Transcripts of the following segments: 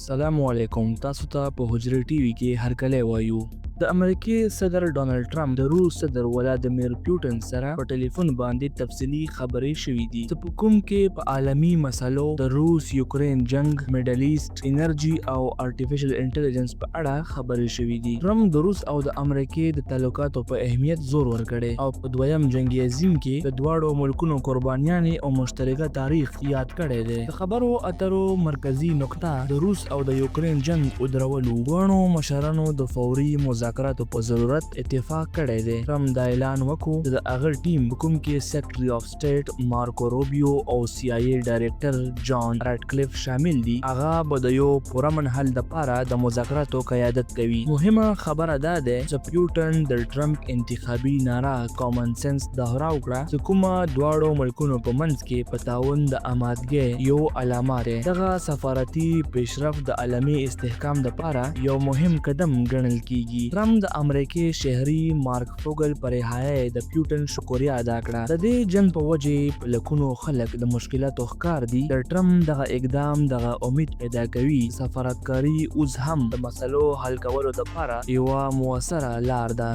سلام علیکم، تاسو ته په حجرې ټي وي کې هرکلی وایو. د امریکې صدر ډونلډ ټرمپ د روس صدر ولادیمیر پیوټن سره په ټلیفون باندې تفصیلي خبرې شوې دي، چې په کوم کې په عالمي مسلو، د روس یوکرین جنګ، میډل ایسټ، انرژي او آرټیفیشل انټیلیجنس په اړه خبرې شوې دي. ټرمپ د روس او د امریکې د تعلقاتو په اهمیت زور ورکړی او په دویم جنګ عظیم کې د دواړو ملکونو قربانیانې او مشترکه تاریخ یاد کړی دی. د خبرو اترو مرکزي نقطه د روس او د یوکرین جنګ ودرول وو. دواړو مشرانو د فوري مذاکراتو په ضرورت اتفاق کړی دی. ټرمپ دا اعلان وکړو چې د هغه ټیم، په کوم کې سیکرټري آف سټیټ مارکو روبیو او سي آی ای ډایریکټر جان راټکلیف شامل دي، هغه به د یو پرامن حل دپاره د مذاکراتو قیادت کوي. مهمه خبره دا ده چې پیوټن د ټرمپ انتخابي نعره کامن سنس دهراو کړه، چې کومه دواړو ملکونو په منځ کې په تعاون د آمادګۍ یو علامه ده. دغه سفارتي پیشرفت د عالمي استحکام دپاره یو مهم قدم ګڼل کیږي. ټرمپ د امریکې شهري مارک فوګل په رهایۍ د پیوټن شکریه ادا کړه. د دې جنګ په وجې په لکونو خلک د مشکلاتو ښکار دي. د ټرمپ دغه اقدام دغه امید پیدا کوي چې سفارتکاري اوس هم د مسلو حل کولو دپاره یوه موثره لار ده.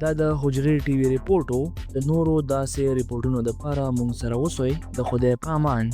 دا د حجرې ټي وي رپورټ و. د نورو داسې رپورټونو دپاره مونږ سره اوسئ. د خدای په امان.